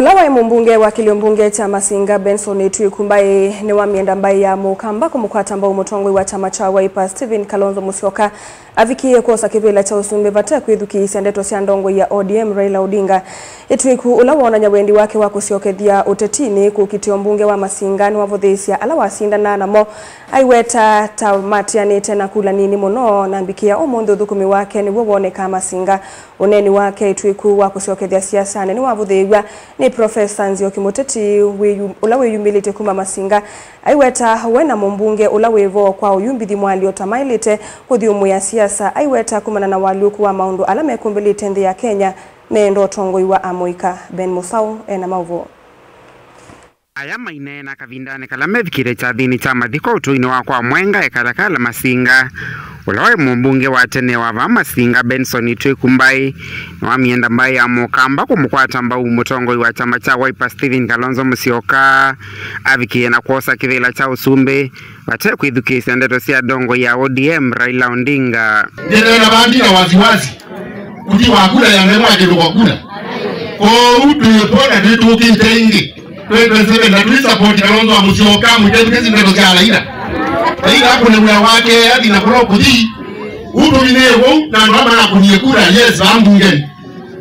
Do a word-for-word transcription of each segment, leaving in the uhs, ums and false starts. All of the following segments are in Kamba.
Ũla waĩ mũmbunge wa kĩlio mbunge kya Masinga, Benson Ĩtwĩku Mbaĩ, nĩwamĩenda mbaĩ ya Mũkamba kũmũkwata mbau mũtongoi wa kyama kya Wiper, Stephen Kalonzo Musyoka, avikĩĩe kwosa kĩvĩla kya ũsumbĩ vate kwĩthukĩĩsya ndeto sya ndongoi ya O D M, Raila Odinga. Ĩtwĩku, ũla wonany'a wendi wake wa kũsyokethya ũtetinĩ kũkitĩa ũmbunge wa Masinga, nĩwavũthĩĩsya ala wasindanaa namo, aiweta ta matianĩte na kula nini mũno, na mbikĩa ũmũnthĩ ũthũkũmi wake nĩw'o wonekaa Masinga. Ũneeni wake Ĩtwĩku wa kũsyokethya siasanĩ nĩwavũthĩĩw'a nĩ Profesa Nzioki, mũteti wĩyu-, ũla wĩyumĩlĩtye kuma Masinga, aiweta we na mũmbunge ũla wĩ vo kwa ũyumbithi mwalyo ta maĩlĩte kũthyũmũĩa siasa, aiweta kumana na ũalyũku wa maũndũ ala mekũmbĩlĩte nthĩ ya Kenya, meenda ũtongoi wa amũika. Ben Mũsaũ ena maũvoo. Aya maineena kavindanĩ kala mevikĩte kyathĩnĩ kya mathiko ũtũinĩ wa kwa Mwenga Ekalakala Masinga. Ũla waĩ mũmbunge wa tene wa vaa Masinga, Benson Ĩtwĩku Mbaĩ, nĩwamĩenda mbaĩ ya Mũkamba kũmũkwata mbau mũtongoi wa kyama kya Wiper, Stephen Kalonzo Musyoka, avikĩĩe na kwosa kĩvĩla kya ũsumbĩ vate kwĩthukĩĩsya ndeto sya ndongoi ya O D M, Raila Odinga. Ndĩneena vaa ndina wasiwasi. Kuti wa kula ya mema kĩndũ kwa kula. Kwoou twĩpo na twĩtũkĩte ĩngĩ. Twenty twenty-seven na tũisapoti Kalonzo wa Musyoka, mũitethukĩsi ndeto sya Raila. Raila akũne wĩa wake, athi na kũla ũkũthi. Ũtũminĩe wou, na andũ amwe nakũnie kura, yes, vaa mbungeni.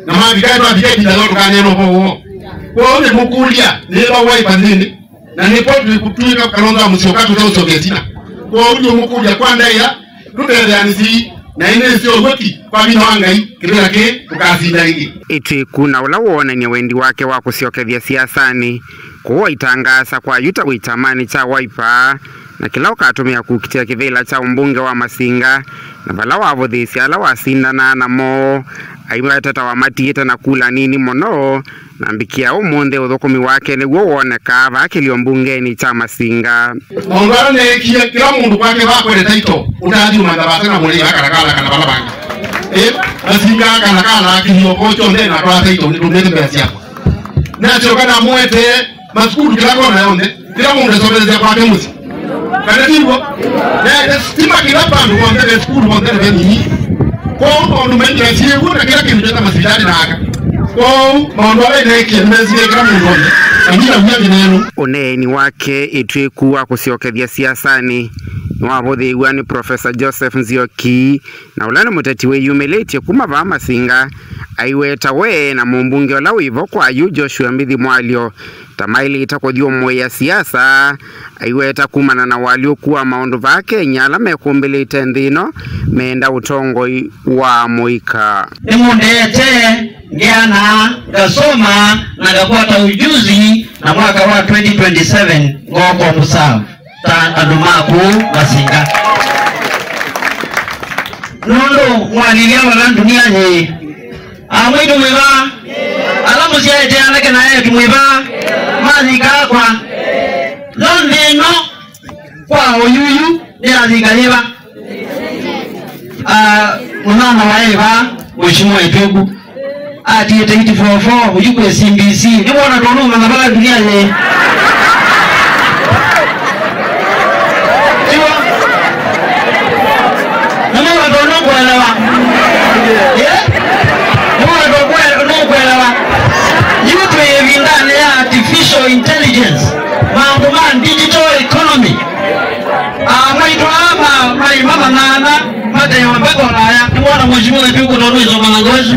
Na mavika, twavika ĩvinda yoo tũkaneena ũvoo woo. Kwoou nĩmũkũlya, nĩva Wiper nthĩnĩ? Na nĩpo twĩkũtw'ĩka Kalonzo wa Musyoka tũteũsyoka ĩtina. Kwoou nĩũmũkũlya kwa ndaĩa, tũtetheanĩsye na ĩnĩ ĩsĩ ũw'o ki kwa vinya wa Ngai, kĩvĩla kĩĩ tũkasinda ĩngĩ. Ĩtwĩku na ũla woonany'a wendi wake wa kũsyokethya siasanĩ, kũũ aitangaasa kwa yu ta wĩ kyamanĩ kya Wiper, na kĩla ũkatũmĩa kũkitĩa kĩvĩla kya ũmbunge wa Masinga, na vala wavũthĩĩsya ala wasindanaa namo, aiweta ta wamatiĩte na kula nini mũno, na mbikĩa ũmũnthĩ ũthũkũmi wake nĩw'o wonekaa vaa kĩlio mbungenĩ kya Masinga. Maũndũ ala neekie, kĩla mũndũ kwake vakwete taito, ũtaathi ũmantha vasa na mũlĩ vakalakala kana vala vangĩ. Ĩ, Masinga akalakala kĩlio koo kyonthe na twaa taito, nĩtũmĩte mbesa syakwa. Nasyoka namũetee masukulu kĩla kona yonthe, kĩla mũndũ esomethesya kwake mũsyĩ. Kana tiw'o? Nete sitima kĩla vandũ vonthe ve sukulu vonthe na ve nini. Kwoou maũndũ maingĩ asyĩw'o na kĩla kĩndũ kyota masivitalĩ na aka. Kwoou maũndũ ala neekie nĩmesie kĩla mũndũ onthe, na nina wia mĩneenũ. Ũneeni wake Ĩtwĩku wa kũsyokethya siasanĩ nĩwavũthĩĩw'a nĩ Profesa Joseph Nzioki, na ũla nĩ mũteti wĩyumĩlĩtye kuma vaa Masinga, aiweta we na mũmbunge ũla wĩ vo kwa yu Joshua Mbithi Mwalyo ta maĩlĩte kũthyũmũĩa siasa, aiweta kumana na ũalyũku wa maũndũ vaa Kenya ala mekũmbĩlĩte nthĩ ĩno meenda ũtongoi wa mũika. Nĩmũndeete, ngeana, ngasoma, na ngakwata ujuzi, na mwaka wa twenty twenty-seven ngooka kũmũserve ta andũ ma kũũ Masinga. Nũndũ mwalilya vala ndunia yĩĩ, amwĩtu mwĩva, ala mũsyaĩte anake na eĩtu mwĩva, mathikaa kwa, no nthĩ ĩno kwa ũyuyu nĩyathika yĩva? Ah, mũnana wa ĩva, Mheshimiwa Ĩtwĩku. Atiĩte eight four four, ũyu kwĩ C B C. Nĩwona tondũ ũmanya vala ndunia yĩ. Tiw'o? Nĩwona tondũ nũkũelewa. Eh? Nĩwona tondũ nũkũelewa. Yu twĩ ĩvindanĩ ya artificial intelligence, maũndũ ma digital economy. Ah, maitũ aa ma, maima manana, matewa mpaka Ulaya. Nĩwona Mheshimiwa Ĩtwĩku tondũ ĩsoma na ngosu.